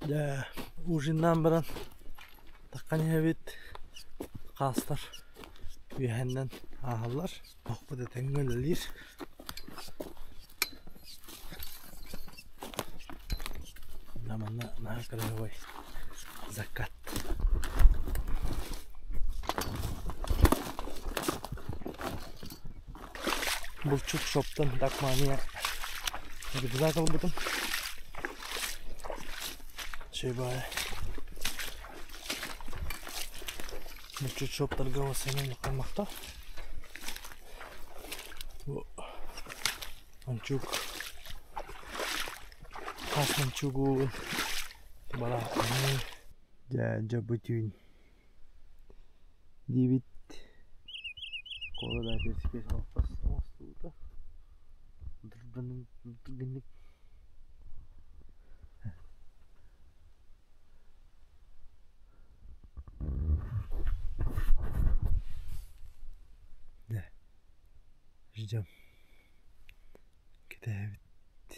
Дьэ, ужиннаан баран таххан иһэбит, хаастар үөһэннэн ааһаллар. Оһохпут этэҥҥэ үлэлиир. Манна наһаа кыраһыабай закат. Булчут шоптан Дакмания рюкзак ылбытым. Үчүгэй Булчут шоптарга осенин махтал. Бу мончуук хас мончуугун балаакканы дьэ дьэ бу түүн диибит Кола да оҥостубута Дыргыннык Дьэ, ждем. Кэтэһэбит.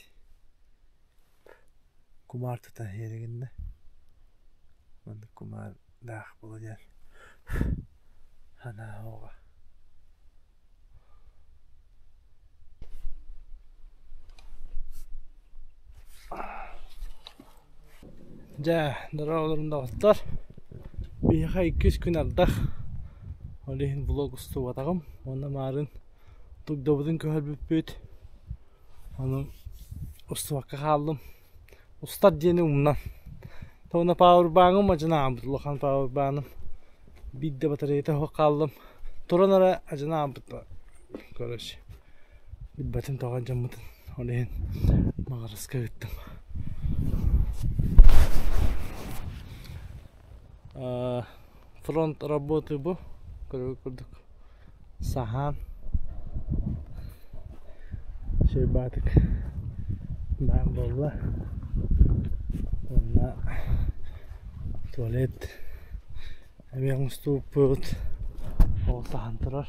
Кумаар тута иһэригиннэ. Маннык кумаардаах буола диэн санаа оҕо. Дьэ, дорооболорун доҕоттор. Биһиэхэ иккис күн ардах. Ол иһин влог устубатаҕым уонна маарын дугдабытын көһөрбүппүт. Ону устубакка хааллым. Устар диэни умнан. Уонна пауэрбааҥым адьынаабыт улахан пауэрбааным. Биирдэ батареята суох хааллым. Туран эрэ адьынаабыт короче билбэтим тоҕо дьоммутун ол иһин Маҕараска ыыттым. Фронт работы бу көрөр курдук саһаан Щербатык баар буолла уонна туалет эмиэ оҥостубуппут ол саһан турар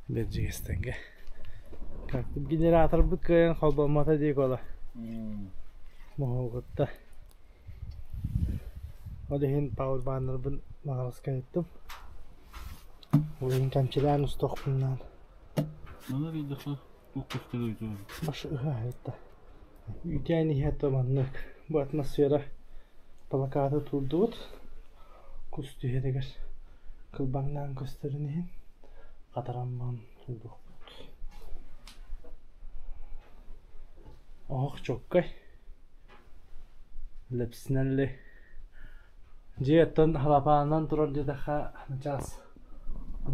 Бэрдьигэстэнгэ генераторбыт кыайан холбоммото дии кола моһуогутта Ол иһин пауэрбаннарбын Маҕараска ыыттым. Ол иһин кэмчилээн устуохпун наада. Манна диэтэххэ туох көстөр эбитэ Баш ыһа Үүтээн иһэ то маннык бу атмосфера плакаты туурдубут. Кус түһэригэр кылбаҥнаан көстөрүн иһин хатараммын угуохпут. Оһох чуоккай. Лэпсинэлли Дьиэ оттон халапаанынан турар диэтэххэ начаас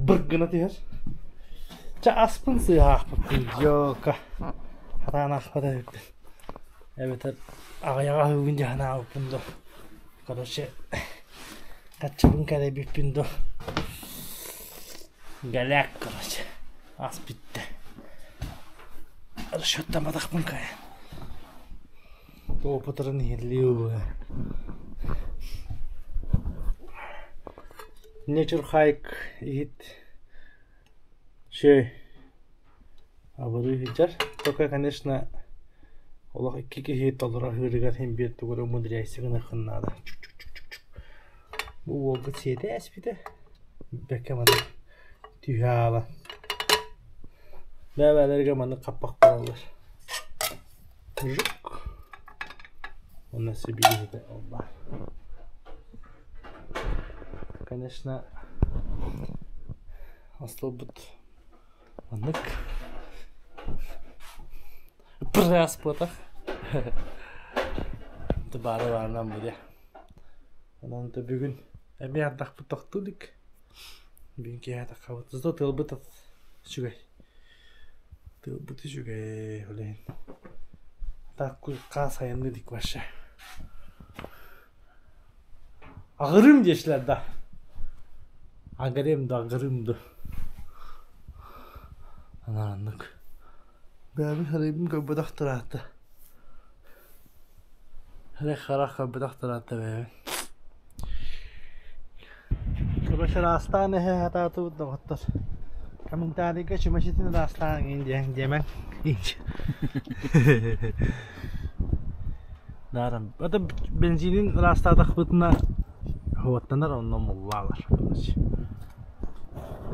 бырк гына түһэр. Чэ аспын сыыһаахпыппын дьуока хатаан аахпата эбиппин. Эбэтэр аҕыйаҕа аһыыбын дьаһан аабыппын дуо. Короче хаччыбын кэлэйбиппин дуо. Галяк короче ас бүттэ. Расчеттамматахпын кайан. Опытырын иһиллии Nature Hike иһит чэй абырыы сылдьар. Только, конечно, олох икки киһи толоро аһыырыгар иһин биир тугу эрэ умудряйся гыныаххын наада. Бу уолгут сиэтэ эспитэ. Бэккэ маннык түһэ аала. Бэйэ-бэйэлэригэр маннык хаппах бараллар. Жук. Уонна сибииһитэ ол баар. Конечно, остуолбут маннык пресс буотах. Баары баарынан буде. Онон бүгүн эмиэ ардахпыт тохтуу илик. Бүгүн киэһэ таххабыт. Зато тыалбыт үчүгэй. Тыалбыт үчүгэй ол иһин так хаас айанныы дик вообще. Аҕырыым диэчилэр да. Агарем да аҕырыым да. Анааннык. Бэйэбин харайбын көрбөтөх тураата. Эрэх харах көрбөтөх тураата бэйэбин. Короче, ыраастаан эһэ сатаатыбыт доҕоттор. Комментарийга чумачытын ыраастаан диэн диэмэҥ. Даарам. Это бензинин ыраастаатахпытына уоттанар онно умуллаалар.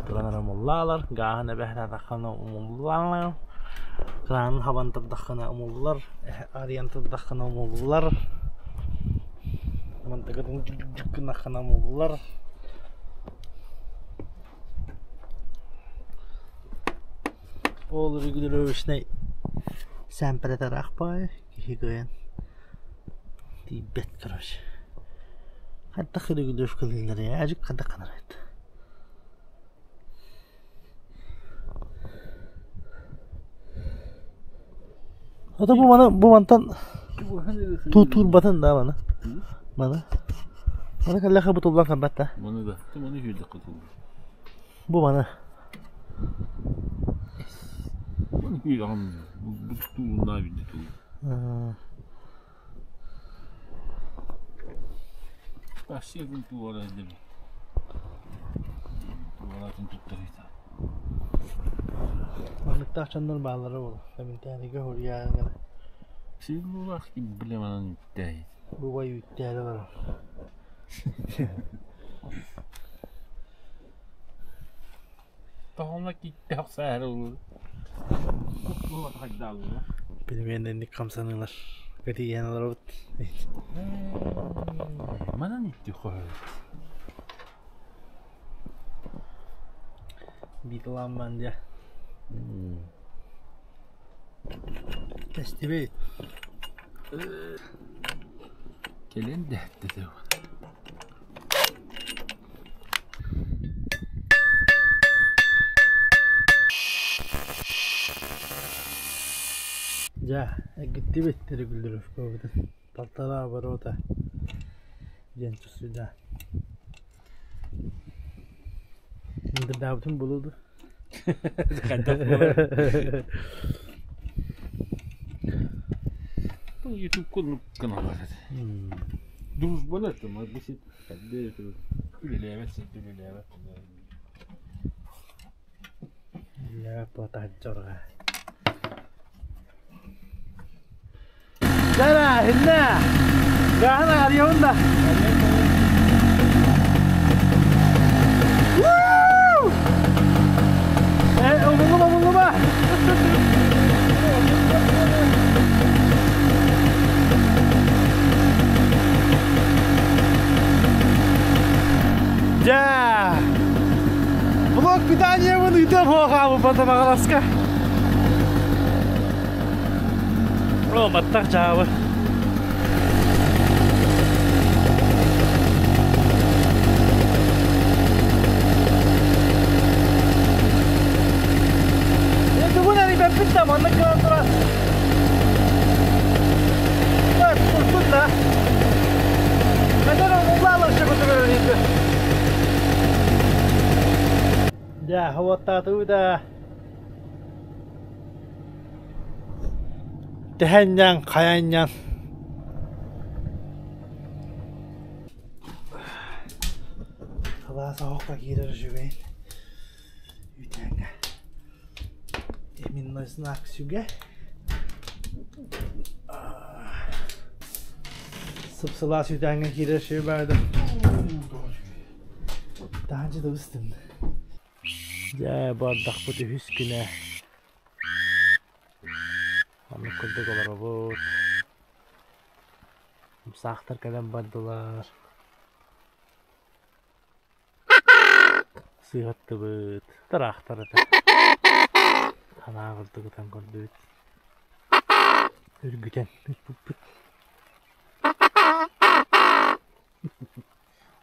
Туран умуллаалар, гааһын эбэһэтэххинэ умуллаалар, кранын хабан турдаххына умуллар, арыйан турдаххына умуллар, мантыкытын дьүк-дьүк гыннаххына умуллар. Ол регулировочнай сэмпэрэтэ баай киһи кыайан тиийбэт короче. Хайдах регулировкалыыллар ээ, хайдах гынар эбит. Ото бу маны бу мантан туурбатын да маны. Маны. Маны кэллэхэ бутуллан кэлбэт да. Маны да. Маны сүүрдэххэ туллар. Бу маны. Маны күүрэҕин бу туурунаа билди туу. Вообще күн туора дем. Туоратын туттарыйта. Манныктаах дьоннор бааллара буолуо. Комментарийга суруйаарыҥ эрэ. Сыыллаах бile манан үттээй. Бубай үттээри олорор. Тоҕоно кииттээх сааһыр олорор. Пельменник хамсаныылар кэтийэн олоробут. Манан итти хоһо. Битлам дьэ. Тэстибит. Кэлэн дэһэттэ Дьэ, эргиттибит регулировкабытын. Полтора оборота диэн сюда. Мындырдаабытын булуу дуу? Ютуб каналлар этэ. Дружбаны это бу сит үлэлээбэт сит үлэлээбэт. Үлэлээбэт Дара, иннэ! Гааһын арыйабын да. Э, умуллума, умуллума! Дьэ, блок питаниебын ыытыам хуохаабыппата баҕаласка. О, баттах дьаабы. Тугун эрийбэппит да маннык гынан туран. Турбут да. Neden умуллаалар сөкөтүгөр Дьэ, уоттаатыбыт да. Тэһэнньэҥ, хайанньан. Сылаас оһоххо киирэр үчүгэйин. Үүтээҥҥэ. Именной знак сүгэ. Сып-сылаас үүтээҥҥэ киирэр үчүгэй баҕайы. Таһырдьа да быстым. Дьэ, бу ардахпыт үһүс күнэ. Оннук курдук олоробут. Саахтар кэлэн бардылар. Сыыһаттыбыт. Тыраахтар этэ. Санаа курдук ытан көрдүбүт. Үргүтэн ыппыппыт.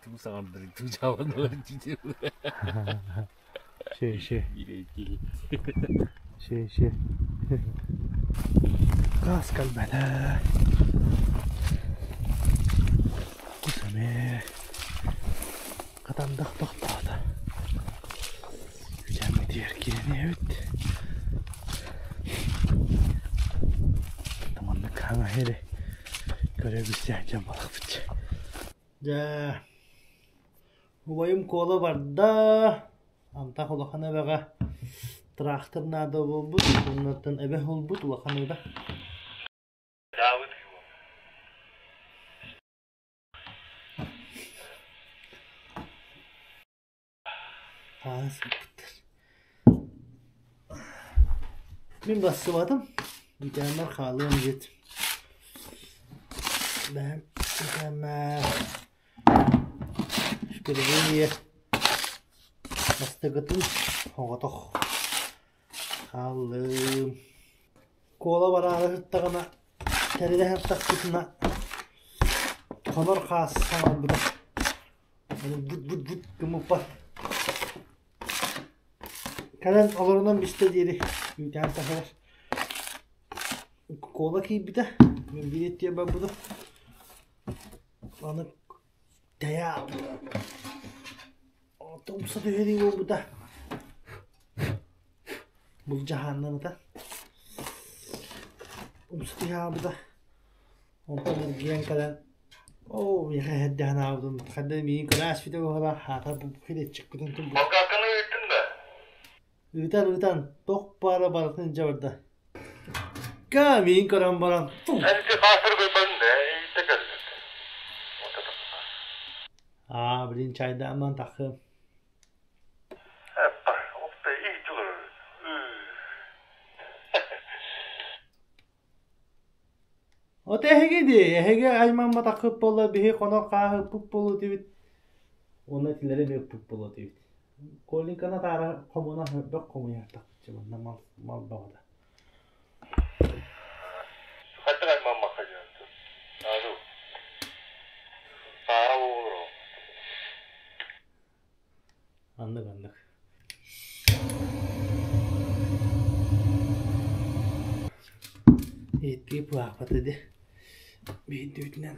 Туу саҥардырын туу дьаабанналар Ши ши. Ши ши. Газ кэлбэтэ. Кус эмиэ хатандах тохтоото. Үтэммитигэр киириниэбит. Маннык хаҥа иһири көрө билсэ дьон буолахпыт. Дьэ, убайым Куола барда, антах улахан эбэҕэ тыраахтыр наада буолбут, уоннаттан эбэ ылбыт улахан эбэ. Хаана сыппыттар. Мин бассыбатым. Бүтээммэр хаалыам диэт. Бэйэм бүтээммэр впервые бастакытын оҕотох хааллым. Куола бараары сыттаҕына, тэрилэ сыттахпытына хонор хаас саҥарбыта. Бут-бут-бут гыммыппар Кэлэн олорунан бистэ диэри үүтээн таһыгар Куола киирбитэ, мин биир өттүгэр барбытым. Аны тэйэ умса түһэрии буолбута. Былдьаһааннаммыта. Умса түһэ хаалбыта. Онтон эргийэн кэлэн оо миэхэ эһэрдэһэн аабытым ханна миигин көрө ааспыта быһыылаах аата бу килиэччикпитин турбут. Болгарканы ыыттыҥ да? Ыытан ыытан туох баара барытын илдьэ барда. Ка миигин көрөн баран тум. Эн ити хаастары көрбөтүн да ииттэ кэллин. Аа блин чайдааман таххым. От эһиги дии, эһиги аймамматаххыт буоллар биһи хонор хааһыппыт буолуо этибит уонна итилэри эмиэ ыппыт буолуо этибит. Коленьканы атаара хомуна бөх хомуйаатахчы манна мал мал бөҕөтө. Хайдах аймаммакка диэн Аду. Саара буолуо. Аннык аннык. Ииттии плаапата ди биирдүүтүнэн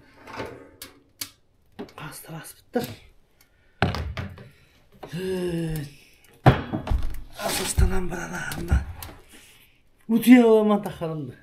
хаастар ааспыттар. Асыстанан баран аһанна. Утуйа аламан тахарым да.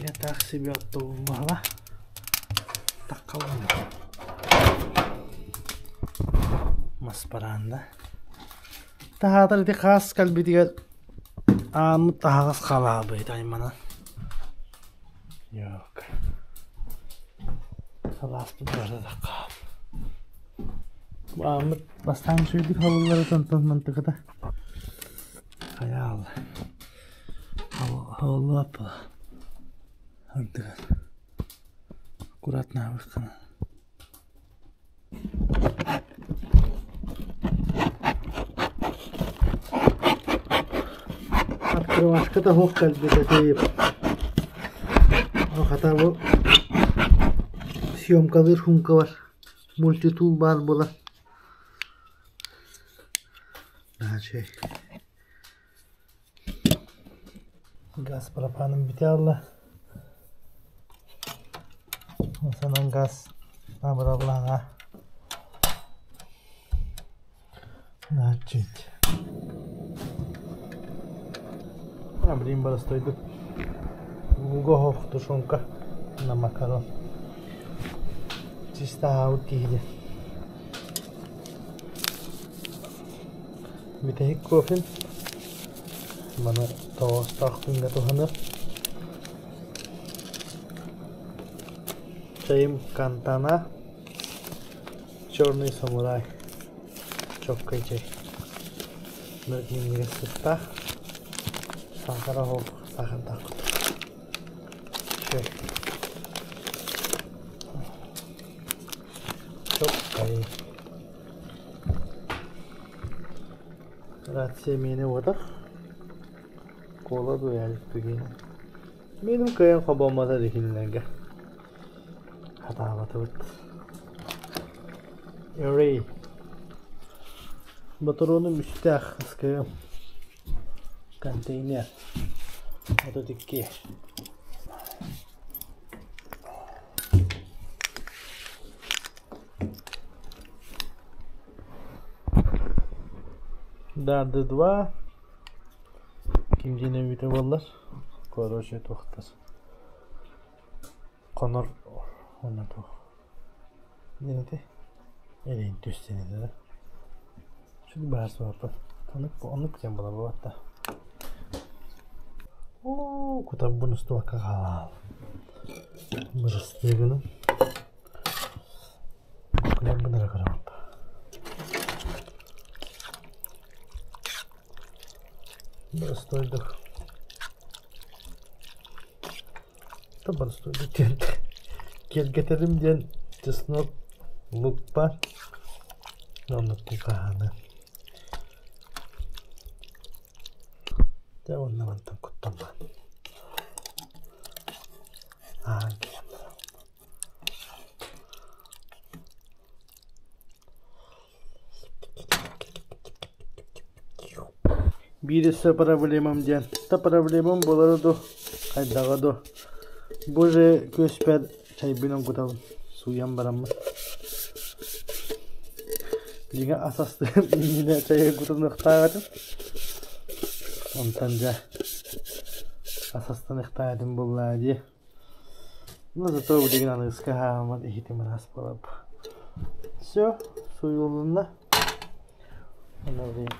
Я так себе оттулуннаҕына таккалана мас бараанда таһаатар ити хаас кэлбитигэр ааммыт таһаҕас халаабыт айманан Yok. Салааспыт барда таккаап ааммыт бастаан үчүгэйдик халыллара тонтон мантыката хайаал Халлааппа ардыгар аккуратно аабыххына Открывашката суох кэлбит этип. Хата бу съемкалыыр суумкабар мультитул баар буолан наһаа үчүгэй. Газ пропаным бүтэ алла. Осонон газ абыраллаҕа нааччыт. Блин, боростойдук ууга оһох тушенка на макарон. Чисто аһаабыт киһи Бүтэһик кофем маны тоҕоостоох күҥҥэ туһанар. Чайым Кантана, Черный самурай, чоккай чай. Минньигэс сыттаах, саахара оһох саахардаах курдук. Чэй. Чоккай. Рация миэнэ уотар. Куола дуйаалык түгэнэ. Миэним кыайан хобоммото да кинилэргэ. Хатаабатыбыт. Эрэй. Ботуруону үстээх СКМ. Контейнер. 32. Дарды два. Ким диэн эбитэ буоллар. Короче, туохтар хонор уонна туох диэн этэй? Эрэйин түстэн этэ да. Чуть баар суоппут. Оннук оннук диэн буола буолбатта. Оо, кутарбын устубакка хаалаал. Бырастыы гынан. Кутарбын эрэ көрөҕүн. Бырастыйдык. Да бырастыйдык диэн киэргэтэрим диэн чеснок лук баар. Оннук хаһааны. Дьэ уонна мантан куттаммат. Аан киирэн баран. Биир өссө проблемам диэн, та проблемам буолара дуу, хайдаҕа дуу. Бу же күөспэр чайбын оҥкутабын, сууйан бараммын. Дьиҥэ ас астыам иннинэ чайы кутунуохтаах этим. Онтон дьэ ас астаныахтаах этим буоллаа дии. Ну зато билигин аныгыска хааммат иһитим ыраас буолар. Все, сууйулунна. Онно билигин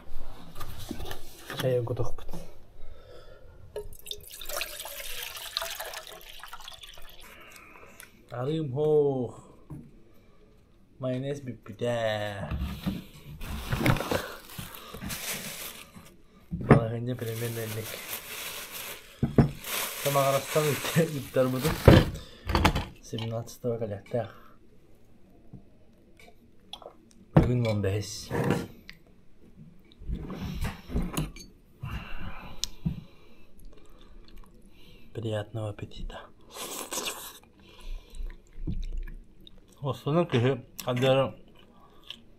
чайы кутуохпут. Арыым һоох. Майонез бүппүтэ. Балаһыанньа примерно инник. Самаҕарастан ыттарбытым. 17 кэлиэхтээх. Бүгүн 15. Приятного аппетита. Оссонон киһи хандара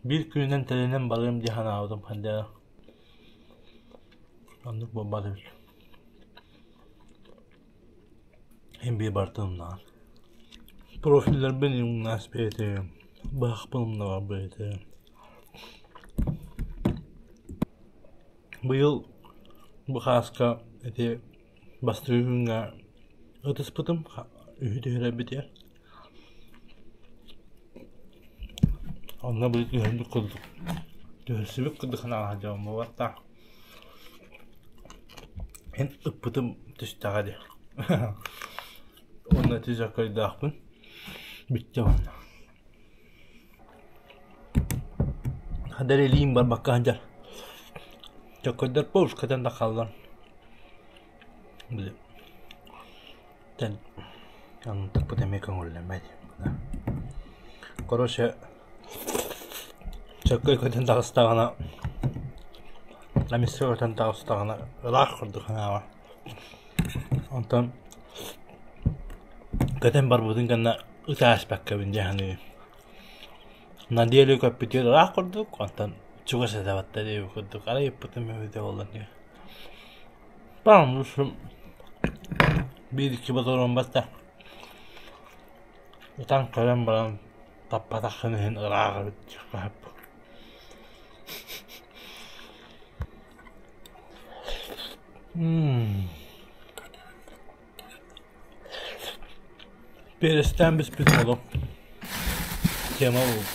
биир күнүнэн тэринэн барыам дии санаабытым хандара оннук буолбат эбит. Һин биир барытын умнаҕын. Профилларбын умнаас бэйэтэ, быһахпын умнабар бэйэтэ. Быйыл бу хааска ити бастакы күҥҥэ ытыспытым үһү түһэрэрбитигэр. Онно били түһэрбит курдук түһэрсибит курдук санаалаах дьон буолбаттаах. Эн ыппытым түстэҕэ дии. Уонна ити дьоккойдоохпун. Бүттэ уонна. Хадэрилиин барбакка сылдьар. Чөккөйдөр пушкатан да хааллар. Били тэн антыкпыт эмиэ көҥүллэммэт. Короче, чөккөй көтөн таҕыстаҕына, эмискэ көтөн таҕыстаҕына ыраах курдук санааҕа. Онтон көтөн барбытын кэннэ ытааспаккабын дьэ саныыбын. Неделю көппүтүгэр ыраах курдук, онтон чугас этэ диэбит курдук арай ыппытым эбитэ буоллар дии. Паам биир-икки ботуруон баста. Ытан көрөн баран таппатаххын иһин ыраах эбит диэххэ сөп. Перестээн бүспүт олох тема буолбут.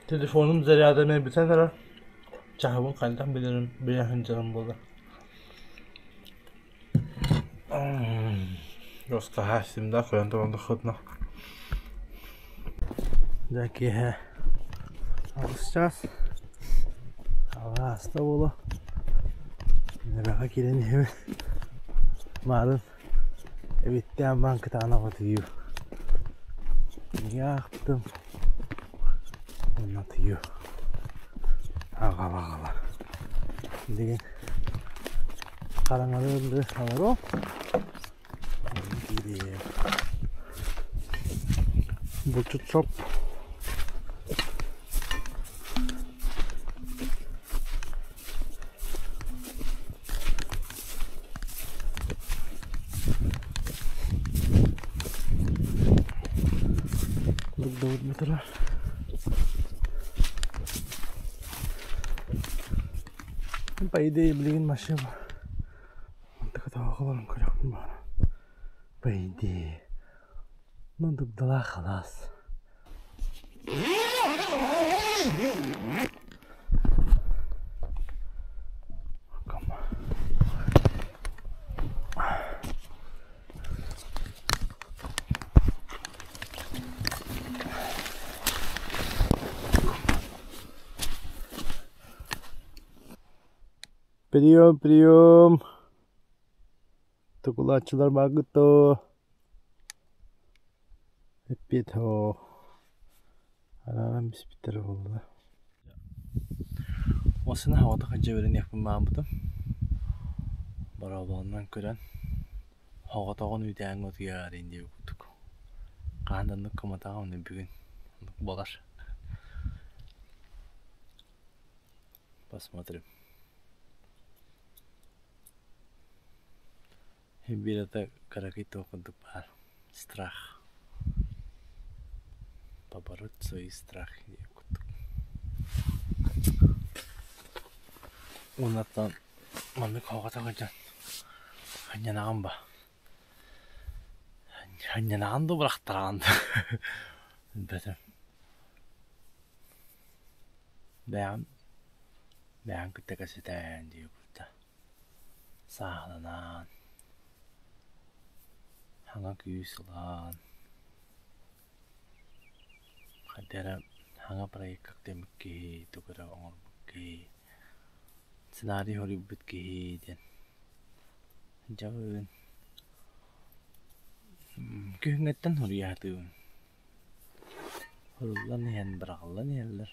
Телефонум заряда эмиэ бүтэн эрэр. Чаһыбын хайдах билэрим билэ сылдьарым буолла. Просто хаастым да көрөн туран таххытына. Дьэ киэһэ 8 чаас алааста буолуо. Эбэҕэ киирэн иһэбин. Маарын эбиттээн баан кытаанах утуйуу. Аахтым уонна утуйуу. Аҕала-аҕала. Билигин хараҥалыыр олоруом. Киириэм. Булчут соп. Дугдабыт турар. По идее билигин машина. Онтуката. Олорон көрүөхпүн баҕарабын. По идее. Ну, дагдалаах халаас. Прием, прием! Тукулааччылар бааргыт дуо? Эппиэт һоо арааран биспиттэрэ буолла. Осына хаҕата дьэбириниэхпин баҕарбытым. Борообоҕунан көрөн хоҕотоҕун үүтээҥҥэ утуйаарыйын диэбит курдук. Хаһан да оннук гымматаҕым, ону бүгүн оннук буолар. Посмотрим. Биир ата кыракый туох курдук баар. Страх. Побороть свои страхи диэн курдук. Уоннаттан маннык хоҕото сылдьан ханньанаҕын ба ханньанаҕын дуу бырахтараҕын дуу билбэтим. Бэйэҕин бэйэҕин кытта кэпсэтэн диэбит да сааһыланан саҥа күүс ылан хайда эрэ саҥа проекка үктэммит киһи тугу эрэ оҥорбут киһи сценарий суруйбут киһи диэн дьабын күһүҥҥэттэн суруйа сатыыбын Суруллан иһэн быраҕыллан иһэллэр.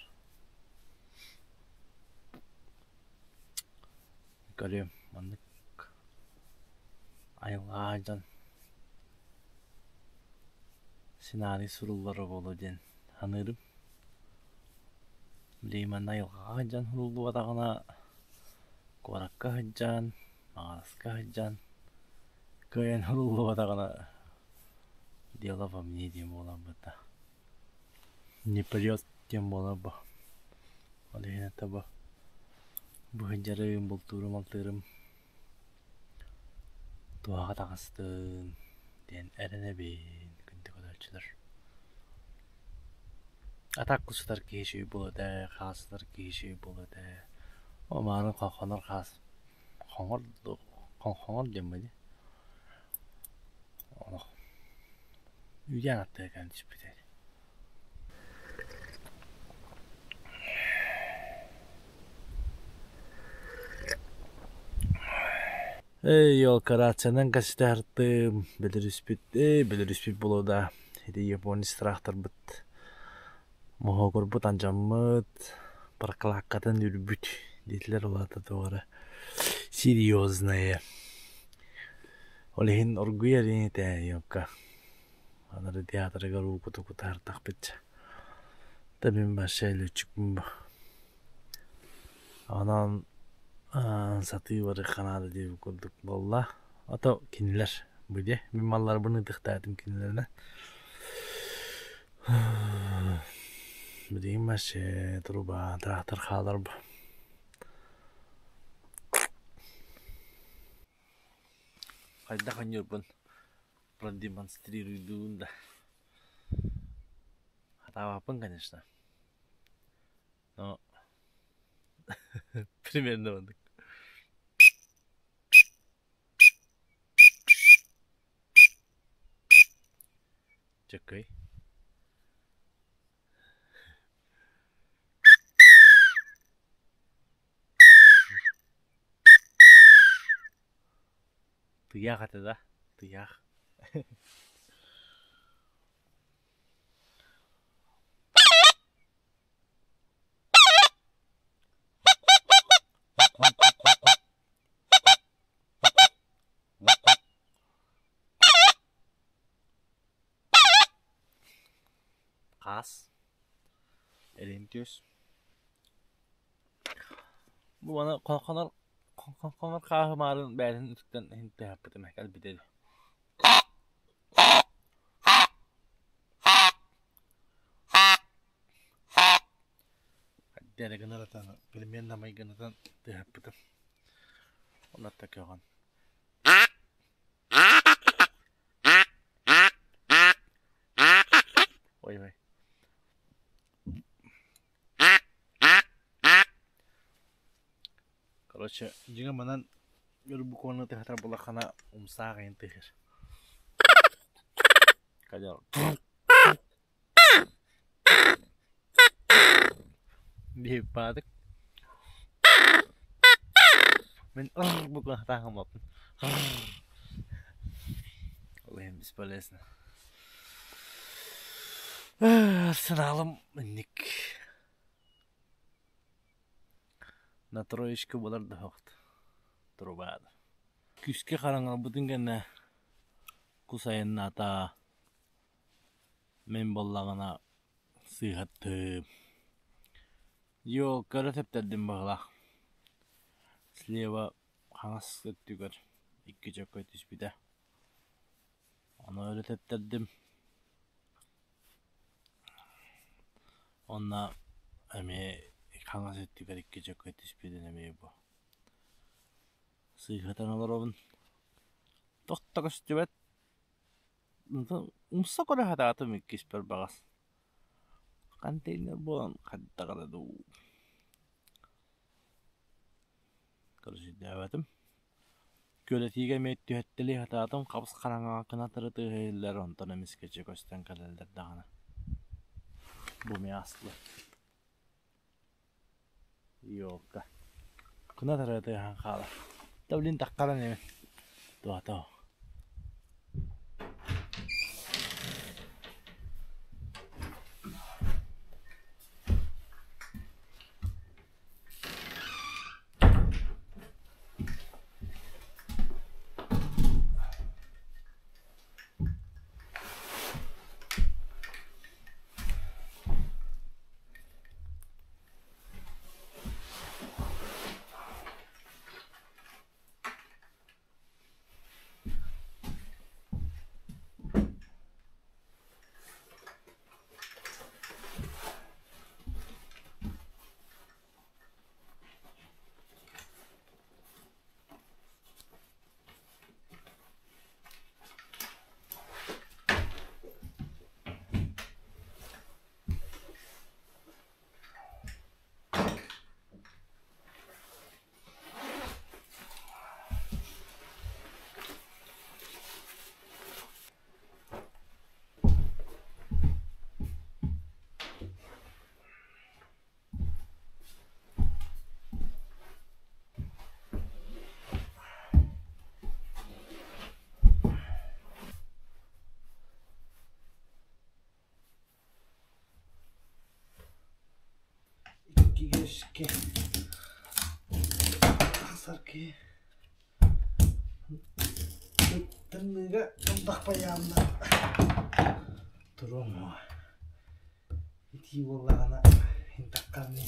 Көрүөм маннык айылҕаҕа дьон сценарий суруллара буолуо диэн саныырым. Билигин манна айылҕаҕа сылдьан суруллубатаҕына куоракка сылдьан, Маҕараска сылдьан кыайан суруллубатаҕына Дело во мне диэн буоларбыта. Не прет диэн буолар бу. Ол иһин это бу быһыдьарым, бултуурум-алтыырым туһаҕа таҕыстын диэн эрэнэбин күндү көрөөччүлэр. Атак сытар киһи үчүгэй буолуо этэ, хаас сытар киһи үчүгэй буолуо этэ. Ол мааны хонор хаас хоҥор хоҥор диэн дии Олох үүтээн аттыгар кэлэн түспүтэ. Эй, ол карациянан кэситэ бөлөрүспүт, эй, бөлөрүспүт буолуо да, ити японец тракторбыт моһуогурбут алдьаммыт, прокладкатын үрбүт диэтилэр ол аата туох эрэ серьезное. Ол иһин оргуйар ини этэ Йопка. Анары театрыгар уу куту кутаартахпыт. Да мин вообще лүччүкпүн бу. Онон сатыы барыахха наада диэбит курдук буолла. Ото кинилэр бу дьэ мин малларбын ытыктаатым кинилэринэн. Билигин вообще труба трактор хаалар бу. Хайдах оонньуурбун продемонстрируйдуубун да. Хатаабаппын, конечно. Но примерно маннык. Чөкөй. Тыйаах этэ да, тыйаах. Хаас, Элентиус. Бу маны хонор хонор хааһы маарын бэйэтин үтүктэн иһин кэлбитэ Дэрэ гынар примерно майгынатан тыаһаппытым. Онно көҕөн. Ой-ой. Короче, дьиҥэ манан буквально тыһатар буоллаххына умсаах иһин тыһыр. Кадер. Биһиппаатык. Мин буквально хатааһыммаппын. Ол иһин бесполезно. Арсеналым инник. На троечка буолар да суохт турубаада. Күүскэ хараҥарбытын кэннэ кус айаннаата. Мин буоллаҕына сыыһаттым. Йоо, көрө тэптэрдим быһыылаах. Слева хаҥас өттүгэр икки чөкө түспүтэ. Ону өрө тэптэрдим. Уонна эмиэ хаҥас өттүгэр икки чөкө түспүтүн эмиэ бу сыыһатан олоробун. Туох да көстүбэт. Умса көрө сатаатым иккиспэр баҕас. Контейнер буолан хайдах эрэ дуу. Көрүсүйдээбэтим. Күөлэтиигэ эмиэ түһэттэлии сатаатым, хабыс-хараҥаҕа кынатары тыаһа иһиллэр, онтон эмискэччи көстөн кэлэллэр даҕаны. Бу эмиэ аслы. Елка. Кынатары тыаһаан хаалар. Да блин таххаран эбит. Туата Иккигэ тахсар киһи тымныыга ыллахпайаанна туруом уо итии буоллаҕына интаххарны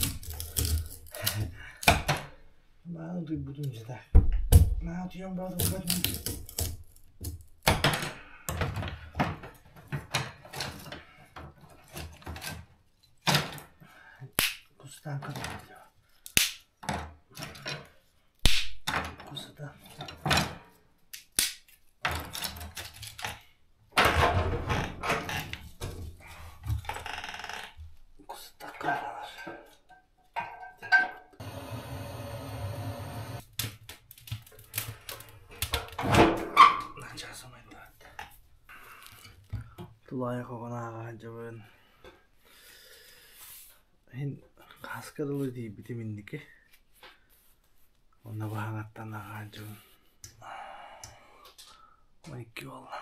мааны утуйбутум дьэ наһаа утуйан баран Кустаан көрбүтүм. Кусата. Кусата каралар. Тулаайах оҕону ааҕа сылдьабын. Иһин хааска дылы тиийбитим инники. Онно баһаҥаттан ааҕа сылдьабын. 12 буолла.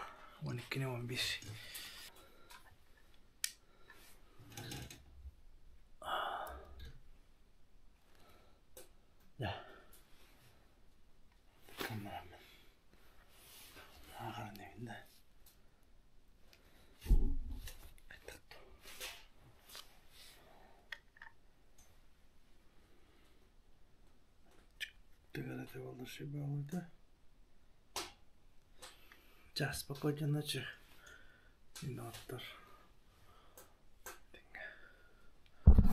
12-ни 15. Дьэ. Ааҕарын эбин да. Час спокойной ночи, доктор.